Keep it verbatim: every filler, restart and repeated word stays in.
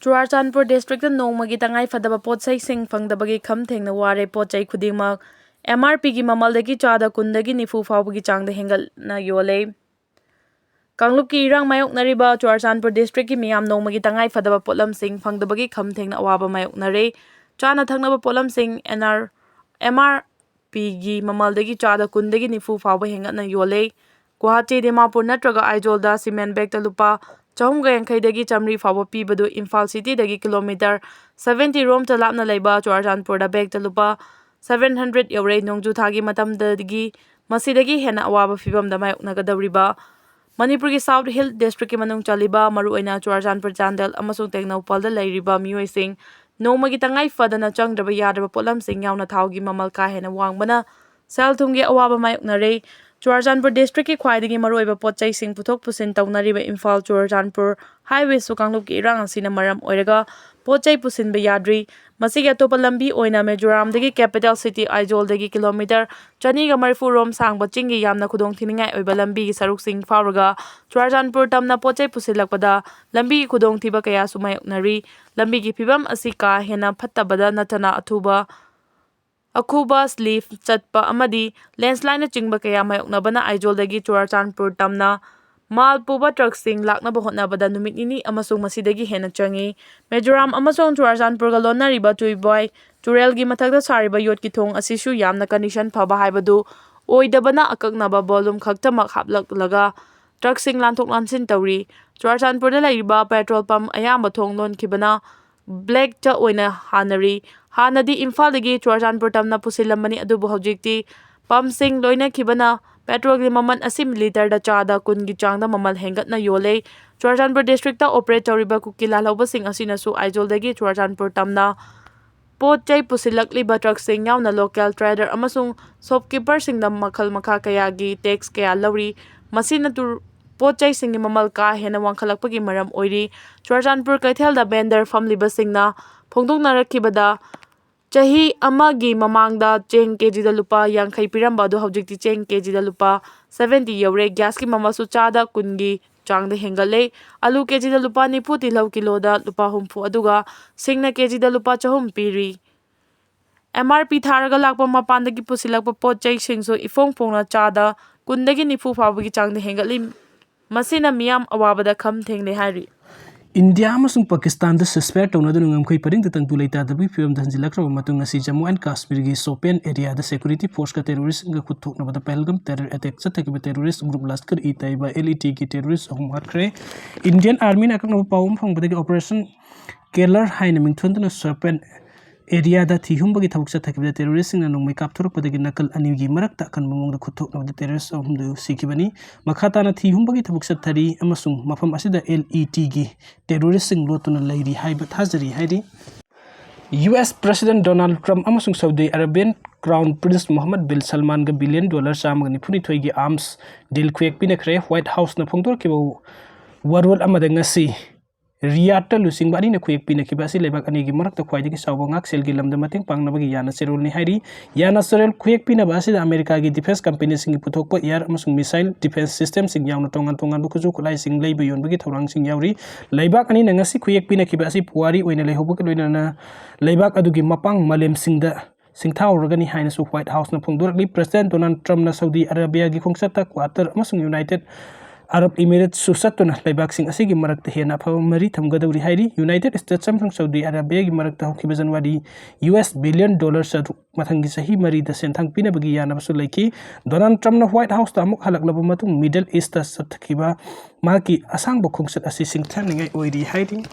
Churachandpur district ꯅꯣꯡꯃꯒꯤ ꯇꯉꯥꯏ ꯐꯗꯕ ꯄꯣꯠ ꯆꯩꯁꯤꯡ ꯐꯪꯗꯕꯒꯤ ꯈꯝ ꯊꯦꯡꯅ ꯋꯥꯔꯦ꯫ ꯄꯣꯠ ꯆꯩ ꯈꯨꯗꯤꯡꯃꯛ ꯑꯦꯝ ꯑꯥꯔ ꯄꯤꯒꯤ ꯃꯃꯜꯗꯒꯤ ꯆꯥꯗ ꯀꯨꯟꯗꯒꯤ ꯅꯤꯐꯨ ꯐꯥꯎꯕꯒꯤ ꯆꯥꯡꯗ ꯍꯦꯟꯒꯠꯅ ꯌꯣꯜꯂꯦ꯫ ꯀꯥꯡꯂꯨꯞꯀꯤ ꯏꯔꯥꯡ ꯃꯥꯌꯣꯛꯅꯔꯤꯕ ꯆꯨꯔꯥꯆꯥꯟꯄꯨꯔ ꯗꯤꯁꯇ꯭ꯔꯤꯛꯀꯤ ꯃꯤꯌꯥꯝ ꯅꯣꯡꯃꯒꯤ ꯇꯉꯥꯏ ꯐꯗꯕ ꯄꯣꯠꯂꯝꯁꯤꯡ ꯐꯪꯗꯕꯒꯤ ꯈꯝ ꯊꯦꯡꯅ ꯑꯋꯥꯕ ꯃꯥꯌꯣꯛꯅꯔꯦ꯫ ꯆꯥꯅ ꯊꯛꯅꯕ ꯄꯣꯠꯂꯝꯁꯤꯡ ꯑꯦꯟ ꯑꯥꯔ ꯑꯦꯝ ꯑꯥꯔ ꯄꯤꯒꯤ ꯃꯃꯜꯗꯒꯤ ꯆꯥꯗ ꯀꯨꯟꯗꯒꯤ ꯅꯤꯐꯨ ꯐꯥꯎꯕ ꯍꯦꯟꯒꯠꯅ ꯌꯣꯜꯂꯦ꯫ ꯒꯨꯋꯥꯍꯥꯇꯤ, ꯗꯤꯃꯥꯄꯨꯔ ꯅꯠꯇ꯭ꯔꯒ ꯑꯥꯏꯖꯣꯜꯗ ꯁꯤꯃꯦꯟ ꯕꯦꯛꯇ ꯂꯨꯄꯥ ꯆꯍꯨꯝꯒ ꯌꯥꯡꯈꯩꯗꯒꯤ ꯆꯥꯃꯔꯤ ꯐꯥꯎꯕ ꯄꯤꯕꯗꯨ ꯏꯝꯐꯥꯜ ꯁꯤꯇꯤꯗꯒꯤ ꯀꯤꯂꯣꯃꯤꯇꯔ ꯁꯕꯦꯟꯇꯤ ꯔꯣꯝꯇ ꯂꯥꯞꯅ ꯂꯩꯕ ꯆꯨꯔꯥꯆꯥꯟꯄꯨꯔꯗ ꯕꯦꯛꯇ ꯂꯨꯄꯥ ꯁꯕꯦꯟ ꯍꯟꯗ꯭ꯔꯦꯠ ꯌꯧꯔꯦ꯫ ꯅꯣꯡꯖꯨ ꯊꯥꯒꯤ ꯃꯇꯝꯗꯒꯤ ꯃꯁꯤꯗꯒꯤ ꯍꯦꯟꯅ ꯑꯋꯥꯕ ꯐꯤꯕꯝꯗ ꯃꯥꯌꯣꯛꯅꯒꯗꯧꯔꯤꯕ ꯃꯅꯤꯄꯨꯔꯒꯤ ꯁꯥꯎꯠ ꯍꯤꯜ ꯗꯤꯁꯇ꯭ꯔꯤꯛꯀꯤ ꯃꯅꯨꯡ ꯆꯜꯂꯤꯕ ꯃꯔꯨꯑꯣꯏꯅ ꯆꯨꯔꯥꯆꯥꯟꯄꯨꯔ, ꯆꯥꯟꯗꯦꯜ ꯑꯃꯁꯨꯡ ꯇꯦꯡꯅꯧꯄꯜꯗ ꯂꯩꯔꯤꯕ ꯃꯤꯑꯣꯏꯁꯤꯡ ꯅꯣꯡꯃꯒꯤ ꯇꯉꯥꯏ ꯐꯗꯅ ꯆꯪꯗ꯭ꯔꯕ ꯌꯥꯗ꯭ꯔꯕ ꯄꯣꯠꯂꯝꯁꯤꯡ ꯌꯥꯎꯅ ꯊꯥꯎꯒꯤ ꯃꯃꯜ ꯀꯥ ꯍꯦꯟꯅ ꯋꯥꯡꯕꯅ ꯁꯦꯜ ꯊꯨꯝꯒꯤ ꯑꯋꯥꯕ ꯃꯥꯌꯣꯛꯅꯔꯦ꯫ ꯆꯨꯔꯥꯆꯥꯟꯄꯨꯔ ꯗꯤꯁꯇ꯭ꯔꯤꯛꯀꯤ ꯈ꯭ꯋꯥꯏꯗꯒꯤ ꯃꯔꯨꯑꯣꯏꯕ ꯄꯣꯠ ꯆꯩꯁꯤꯡ ꯄꯨꯊꯣꯛ ꯄꯨꯁꯤꯟ ꯇꯧꯅꯔꯤꯕ ꯏꯝꯐꯥꯜ ꯆꯨꯔꯥꯆꯥꯟꯄꯨꯔ ꯍꯥꯏꯋꯦꯁꯨ ꯀꯥꯡꯂꯨꯞꯀꯤ ꯏꯔꯥꯡ ꯑꯁꯤꯅ ꯃꯔꯝ ꯑꯣꯏꯔꯒ ꯄꯣꯠ ꯆꯩ ꯄꯨꯁꯤꯟꯕ ꯌꯥꯗ꯭ꯔꯤ꯫ ꯃꯁꯤꯒꯤ ꯑꯇꯣꯞꯄ ꯂꯝꯕꯤ ꯑꯣꯏꯅ ꯃꯤꯖꯣꯔꯥꯝꯗꯒꯤ ꯀꯦꯄꯤꯇꯦꯜ ꯁꯤꯇꯤ ꯑꯥꯏꯖꯣꯜꯗꯒꯤ ꯀꯤꯂꯣꯃꯤꯇꯔ ꯆꯅꯤꯒ ꯃꯔꯤꯐꯨ ꯔꯣꯝ ꯁꯥꯡꯕ ꯆꯤꯡꯒꯤ ꯌꯥꯝꯅ ꯈꯨꯗꯣꯡ ꯊꯤꯅꯤꯡꯉꯥꯏ ꯑꯣꯏꯕ ꯂꯝꯕꯤꯒꯤ ꯁꯔꯨꯛꯁꯤꯡ ꯐꯥꯎꯔꯒ ꯆꯨꯔꯥꯆꯥꯟꯄꯨꯔ ꯇꯝꯅ ꯄꯣꯠ ꯆꯩ ꯄꯨꯁꯤꯜꯂꯛꯄꯗ ꯂꯝꯕꯤꯒꯤ ꯈꯨꯗꯣꯡꯊꯤꯕ ꯀꯌꯥꯁꯨ ꯃꯥꯌꯣꯛꯅꯔꯤ꯫ ꯂꯝꯕꯤꯒꯤ ꯐꯤꯕꯝ ꯑꯁꯤ ꯀꯥ ꯍꯦꯟꯅ ꯐꯠꯇꯕꯗ ꯅꯠꯇꯅ ꯑꯊꯨꯕ ꯑꯈꯨꯕ ꯁ꯭ꯂꯤꯞ ꯆꯠꯄ ꯑꯃꯗꯤ ꯂꯦꯟꯁꯂꯥꯏꯠꯅꯆꯤꯡꯕ ꯀꯌꯥ ꯃꯥꯌꯣꯛꯅꯕꯅ ꯑꯥꯏꯖꯣꯜꯗꯒꯤ ꯆꯨꯔꯥꯆꯥꯟꯄꯨꯔ ꯇꯝꯅ ꯃꯥꯜ ꯄꯨꯕ ꯇ꯭ꯔꯛꯁꯤꯡ ꯂꯥꯛꯅꯕ ꯍꯣꯠꯅꯕꯗ ꯅꯨꯃꯤꯠ ꯅꯤꯅꯤ ꯑꯃꯁꯨꯡ ꯃꯁꯤꯗꯒꯤ ꯍꯦꯟꯅ ꯆꯪꯏ꯫ ꯃꯤꯖꯣꯔꯥꯝ ꯑꯃꯁꯨꯡ ꯆꯨꯔꯥꯆꯥꯟꯄꯨꯔꯒ ꯂꯣꯟꯅꯔꯤꯕ ꯆꯨꯏꯕꯥꯏ ꯇꯨꯔꯦꯜꯒꯤ ꯃꯊꯛꯇ ꯁꯥꯔꯤꯕ ꯌꯣꯠꯀꯤ ꯊꯣꯡ ꯑꯁꯤꯁꯨ ꯌꯥꯝꯅ ꯀꯟꯗꯤꯁꯟ ꯐꯕ ꯍꯥꯏꯕꯗꯨ ꯑꯣꯏꯗꯕꯅ ꯑꯀꯛꯅꯕ ꯚꯣꯂꯨꯝ ꯈꯛꯇꯃꯛ ꯍꯥꯞꯂꯛꯂꯒ ꯇ꯭ꯔꯛꯁꯤꯡ ꯂꯥꯟꯊꯣꯛ ꯂꯥꯟꯁꯤꯟ ꯇꯧꯔꯤ꯫ ꯆꯨꯔꯥꯆꯥꯟꯄꯨꯔꯗ ꯂꯩꯔꯤꯕ ꯄꯦꯇ꯭ꯔꯣꯜ ꯄꯝ ꯑꯌꯥꯝꯕ ꯊꯣꯡ ꯂꯣꯟꯈꯤꯕꯅ ꯕ꯭ꯂꯦꯛꯇ ꯑꯣꯏꯅ ꯍꯥꯟꯅꯔꯤ꯫ ꯍꯥꯟꯅꯗꯤ ꯏꯝꯐꯥꯜꯗꯒꯤ ꯆꯨꯔꯥꯆꯥꯟꯄꯨꯔ ꯇꯝꯅ ꯄꯨꯁꯤꯜꯂꯝꯕꯅꯤ, ꯑꯗꯨꯕꯨ ꯍꯧꯖꯤꯛꯇꯤ ꯄꯝꯁꯤꯡ ꯂꯣꯏꯅꯈꯤꯕꯅ ꯄꯦꯇ꯭ꯔꯣꯜꯒꯤ ꯃꯃꯜ ꯑꯁꯤ ꯂꯤꯇꯔꯗ ꯆꯥꯗ ꯀꯨꯟꯒꯤ ꯆꯥꯡꯗ ꯃꯃꯜ ꯍꯦꯟꯒꯠꯅ ꯌꯣꯜꯂꯦ꯫ ꯆꯨꯔꯥꯆꯥꯟꯄꯨꯔ ꯗꯤꯁꯇ꯭ꯔꯤꯛꯇ ꯑꯣꯄꯔꯦꯠ ꯇꯧꯔꯤꯕ ꯀꯨꯀꯤ ꯂꯥꯜꯍꯧꯕꯁꯤꯡ ꯑꯁꯤꯅꯁꯨ ꯑꯥꯏꯖꯣꯜꯗꯒꯤ ꯆꯨꯔꯥꯆꯥꯟꯄꯨꯔ ꯇꯝꯅ ꯄꯣꯠ ꯆꯩ ꯄꯨꯁꯤꯜꯂꯛꯂꯤꯕ ꯇ꯭ꯔꯛꯁꯤꯡ ꯌꯥꯎꯅ ꯂꯣꯀꯦꯜ ꯇ꯭ꯔꯦꯗꯔ ꯑꯃꯁꯨꯡ ꯁꯣꯞꯀꯤꯄꯔꯁꯤꯡꯗ ꯃꯈꯜ ꯃꯈꯥ ꯀꯌꯥꯒꯤ ꯇꯦꯛꯁ ꯀꯌꯥ ꯂꯧꯔꯤ꯫ ꯃꯁꯤꯅ ꯇꯨꯔ-, ꯄꯣꯠ ꯆꯩꯁꯤꯡꯒꯤ ꯃꯃꯜ ꯀꯥ ꯍꯦꯟꯅ ꯋꯥꯡꯈꯠꯂꯛꯄꯒꯤ ꯃꯔꯝ ꯑꯣꯏꯔꯤ꯫ ꯆꯨꯔꯥꯆꯥꯟꯄꯨꯔ ꯀꯩꯊꯦꯜꯗ ꯚꯦꯟꯗꯔ ꯐꯝꯂꯤꯕꯁꯤꯡꯅ ꯐꯣꯡꯗꯣꯛꯅꯔꯛꯈꯤꯕꯗ, ꯆꯍꯤ ꯑꯃꯒꯤ ꯃꯃꯥꯡꯗ ꯆꯦꯡ ꯀꯦꯖꯤꯗ ꯂꯨꯄꯥ ꯌꯥꯡꯈꯩ ꯄꯤꯔꯝꯕ ꯑꯗꯨ ꯍꯧꯖꯤꯛꯇꯤ ꯆꯦꯡ ꯀꯦꯖꯤꯗ ꯂꯨꯄꯥ ꯁꯕꯦꯟꯇꯤ ꯌꯧꯔꯦ꯫ ꯒ꯭ꯌꯥꯁꯀꯤ ꯃꯃꯜꯁꯨ ꯆꯥꯗ ꯀꯨꯟꯒꯤ ꯆꯥꯡꯗ ꯍꯦꯟꯒꯠꯂꯦ꯫ ꯑꯂꯨ ꯀꯦꯖꯤꯗ ꯂꯨꯄꯥ ꯅꯤꯐꯨ, ꯇꯤꯜꯍꯧ ꯀꯤꯂꯣꯗ ꯂꯨꯄꯥ ꯍꯨꯝꯐꯨ, ꯑꯗꯨꯒ ꯁꯤꯡꯅ ꯀꯦꯖꯤꯗ ꯂꯨꯄꯥ ꯆꯍꯨꯝ ꯄꯤꯔꯤ꯫ ꯑꯦꯝ ꯑꯥꯔ ꯄꯤ ꯊꯥꯔꯒ ꯂꯥꯛꯄ ꯃꯄꯥꯟꯗꯒꯤ ꯄꯨꯁꯤꯜꯂꯛꯄ ꯄꯣꯠ ꯆꯩꯁꯤꯡꯁꯨ ꯏꯐꯣꯡ ꯐꯣꯡꯅ ꯆꯥꯗ ꯀꯨꯟꯗꯒꯤ ꯅꯤꯐꯨ ꯐꯥꯎꯕꯒꯤ ꯆꯥꯡꯗ ꯍꯦꯟꯒꯠꯂꯤ꯫ ꯃꯁꯤꯅ ꯃꯤꯌꯥꯝ ꯑꯋꯥꯕꯗ ꯈꯝ ꯊꯦꯡꯂꯦ ꯍꯥꯏꯔꯤ꯫ ꯏꯟꯗꯤꯌꯥ ꯑꯃꯁꯨꯡ ꯄꯥꯀꯤꯁꯇꯥꯟꯗ ceasefire ꯇꯧꯅꯗꯨꯅ ꯉꯝꯈꯩ ꯄꯔꯤꯡꯗ ꯇꯪꯗꯨ ꯂꯩꯇꯥꯗꯕꯒꯤ ꯐꯤꯕꯝꯗ ꯍꯟꯖꯤꯜꯂꯛꯈ꯭ꯔꯕ ꯃꯇꯨꯡ, ꯉꯁꯤ ꯖꯝꯃꯨ ꯑꯦꯟ ꯀꯥꯁꯃꯤꯔꯒꯤ ꯁꯣꯄꯤꯌꯥꯟ ꯑꯦꯔꯤꯌꯥꯗ security forceꯀ terroristꯁꯤꯡꯒ ꯈꯨꯠꯊꯣꯛꯅꯕꯗ ꯄꯍꯜꯒꯝ terror attack ꯆꯠꯊꯈꯤꯕ terrorist group ꯂꯁꯀꯔ-ꯏ-ꯇꯩꯕ, L E Tꯒꯤ terrorist ꯑꯍꯨꯝ ꯍꯥꯠꯈ꯭ꯔꯦ꯫ Indian Armyꯅ ꯑꯀꯛꯅꯕ ꯄꯥꯎ ꯑꯃ ꯐꯪꯕꯗꯒꯤ Operation Caloor ꯍꯥꯏꯅ ꯃꯤꯡꯊꯣꯟꯗꯨꯅ ꯁꯣꯄꯤꯌꯥꯟ ꯑꯦꯔꯤꯌꯥꯗ ꯊꯤ ꯍꯨꯝꯕꯒꯤ ꯊꯕꯛ ꯆꯠꯊꯈꯤꯕꯗ terroristꯁꯤꯡꯅ ꯅꯣꯡꯃꯩ ꯀꯥꯞꯊꯣꯔꯛꯄꯗꯒꯤ ꯅꯥꯀꯜ ꯑꯅꯤꯒꯤ ꯃꯔꯛꯇ ꯑꯀꯟꯕ ꯃꯑꯣꯡꯗ ꯈꯨꯠꯊꯣꯛꯅꯕꯗ terrorist ꯑꯍꯨꯝꯗꯨ ꯁꯤꯈꯤꯕꯅꯤ꯫ ꯃꯈꯥ ꯇꯥꯅ ꯊꯤ ꯍꯨꯝꯕꯒꯤ ꯊꯕꯛ ꯆꯠꯊꯔꯤ ꯑꯃꯁꯨꯡ ꯃꯐꯝ ꯑꯁꯤꯗ L E Tꯒꯤ terroristꯁꯤꯡ ꯂꯣꯠꯇꯨꯅ ꯂꯩꯔꯤ ꯍꯥꯏꯕ ꯊꯥꯖꯔꯤ ꯍꯥꯏꯔꯤ꯫ U S President Donald Trump ꯑꯃꯁꯨꯡ Saudi Arabian Crown Prince Mohammed bin Salmanꯒ billion dollar ꯆꯥꯝꯃꯒ ꯅꯤꯐꯨꯅꯤꯊꯣꯏꯒꯤ arms deal ꯈꯨꯌꯦꯛ ꯄꯤꯅꯈ꯭ꯔꯦ꯫ White Houseꯅ ꯐꯣꯡꯗꯣꯔꯛꯈꯤꯕ ꯋꯥꯔꯣꯜ ꯑꯃꯗ ꯉꯁꯤ ꯔꯤꯌꯥꯗꯇ ꯂꯨꯆꯤꯡꯕ ꯑꯅꯤꯅ ꯈꯨꯌꯦꯛ ꯄꯤꯅꯈꯤꯕ ꯑꯁꯤ ꯂꯩꯕꯥꯛ ꯑꯅꯤꯒꯤ ꯃꯔꯛꯇ ꯈ꯭ꯋꯥꯏꯗꯒꯤ ꯆꯥꯎꯕ ꯉꯥꯛꯁꯦꯜꯒꯤ ꯂꯝꯗ ꯃꯇꯦꯡ ꯄꯥꯡꯅꯕꯒꯤ ꯌꯥꯅ ꯆꯦꯔꯣꯜꯅꯤ ꯍꯥꯏꯔꯤ꯫ ꯌꯥꯅ ꯆꯦꯔꯣꯜ ꯈꯨꯌꯦꯛ ꯄꯤꯅꯕ ꯑꯁꯤꯗ ꯑꯃꯦꯔꯤꯀꯥꯒꯤ defence companyꯁꯤꯡꯒꯤ ꯄꯨꯊꯣꯛꯄ air ꯑꯃꯁꯨꯡ missile defence systemꯁꯤꯡ ꯌꯥꯎꯅ ꯇꯣꯉꯥꯟ ꯇꯣꯉꯥꯟꯕ ꯈꯨꯠꯁꯨ ꯈꯨꯠꯂꯥꯏꯁꯤꯡ ꯂꯩꯕ ꯌꯣꯟꯕꯒꯤ ꯊꯧꯔꯥꯡꯁꯤꯡ ꯌꯥꯎꯔꯤ꯫ ꯂꯩꯕꯥꯛ ꯑꯅꯤꯅ ꯉꯁꯤ ꯈꯨꯌꯦꯛ ꯄꯤꯅꯈꯤꯕ ꯑꯁꯤ ꯄꯨꯋꯥꯔꯤ ꯑꯣꯏꯅ ꯂꯩꯍꯧꯕꯒ ꯂꯣꯏꯅꯅ ꯂꯩꯕꯥꯛ ꯑꯗꯨꯒꯤ ꯃꯄꯥꯡ ꯃꯥꯂꯦꯝꯁꯤꯡꯗ ꯁꯤꯡꯊꯥꯍꯧꯔꯒꯅꯤ ꯍꯥꯏꯅꯁꯨ White Houseꯅ ꯐꯣꯡꯗꯣꯔꯛꯂꯤ꯫ President Donald Trumpꯅ Saudi Arabiaꯒꯤ ꯈꯣꯡꯆꯠꯇ Qatar ꯑꯃꯁꯨꯡ United Arab Emiratesꯁꯨ ꯆꯠꯇꯨꯅ ꯂꯩꯕꯥꯛꯁꯤꯡ ꯑꯁꯤꯒꯤ ꯃꯔꯛꯇ ꯍꯦꯟꯅ ꯑꯐꯕ ꯃꯔꯤ ꯊꯝꯒꯗꯧꯔꯤ ꯍꯥꯏꯔꯤ꯫ United States ꯑꯃꯁꯨꯡ Saudi Arabiaꯒꯤ ꯃꯔꯛꯇ ꯍꯧꯈꯤꯕ January U S billion dollar ꯆꯥꯇ꯭ꯔꯨꯛ ꯃꯊꯪꯒꯤ ꯆꯍꯤ ꯃꯔꯤꯗ ꯁꯦꯟꯊꯪ ꯄꯤꯅꯕꯒꯤ ꯌꯥꯅꯕꯁꯨ ꯂꯩꯈꯤ꯫ Donald Trumpꯅ White Houseꯇ ꯑꯃꯨꯛ ꯍꯜꯂꯛꯂꯕ ꯃꯇꯨꯡ Middle Eastꯇ ꯆꯠꯊꯈꯤꯕ ꯃꯍꯥꯛꯀꯤ ꯑꯁꯥꯡꯕ ꯈꯣꯡꯆꯠ ꯑꯁꯤ ꯁꯤꯡꯊꯥꯅꯤꯡꯉꯥꯏ ꯑꯣꯏꯔꯤ ꯍꯥꯏꯔꯤ꯫